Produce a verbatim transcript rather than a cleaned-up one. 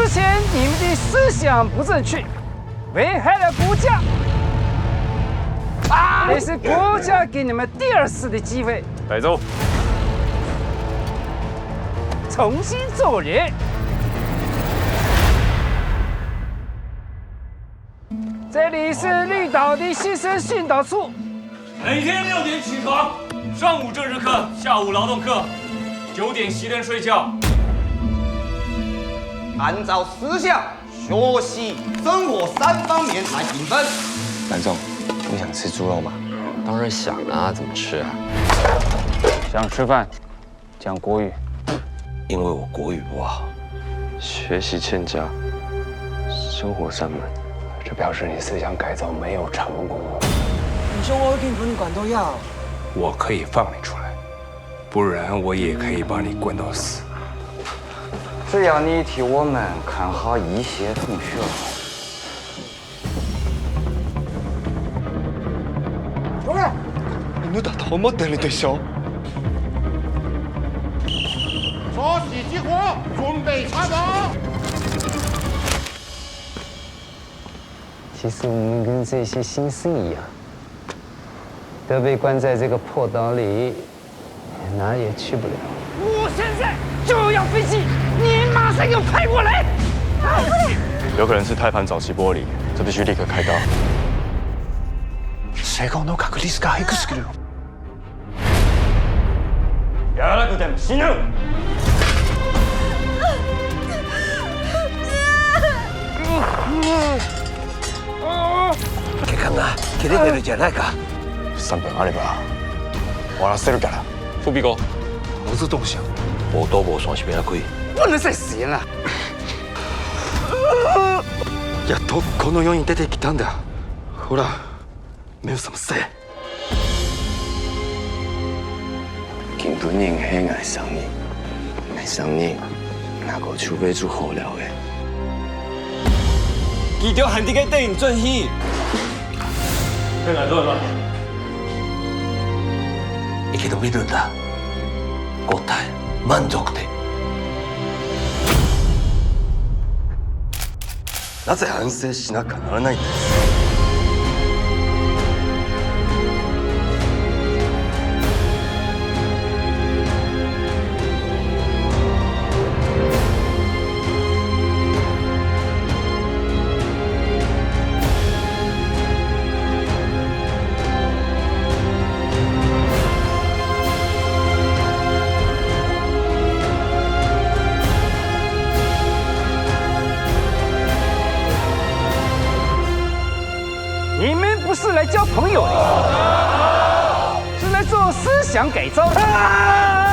前你们的思想不正确，危害了国家。啊！这是国家给你们第二次的机会，带走，重新做人。这里是绿岛的新生训导处。每天六点起床，上午政治课，下午劳动课，九点熄灯睡觉。按照思想、学习、生活三方面来评分。班长，你想吃猪肉吗？当然想啊，怎么吃啊？想吃饭，讲国语。因为我国语不好。学习欠佳，生活散漫。这表示你思想改造没有成功。你说我已经分你管到要。我可以放你出来，不然我也可以把你关到死。只要你替我们看好一些同学。 你到底没得了对手。说洗激活，准备插管。其实我们跟这些新生一样，都被关在这个破岛里， 哪也去不了。我现在就要飞机，你马上给我派过来！有可能是胎盘早期剥离，这必须立刻开刀。谁讲侬看个历史卡黑个是个？やらなくても死ぬ。結果が切れてるじゃないか。三分あれば終わらせるから。 不比过。我是东西。我都无双是变开。不能再死人了。やっとこの世に出てきたんだ。ほら、目を覚ませ。今晡日係𠊎生日，𠊎生日，若个就會做好了个。佢兜還在該等你轉去。在哪坐坐？ 生き延びるんだ。答え、満足で。なぜ反省しなきゃならないんです？ 你们不是来交朋友的，是来做思想改造的。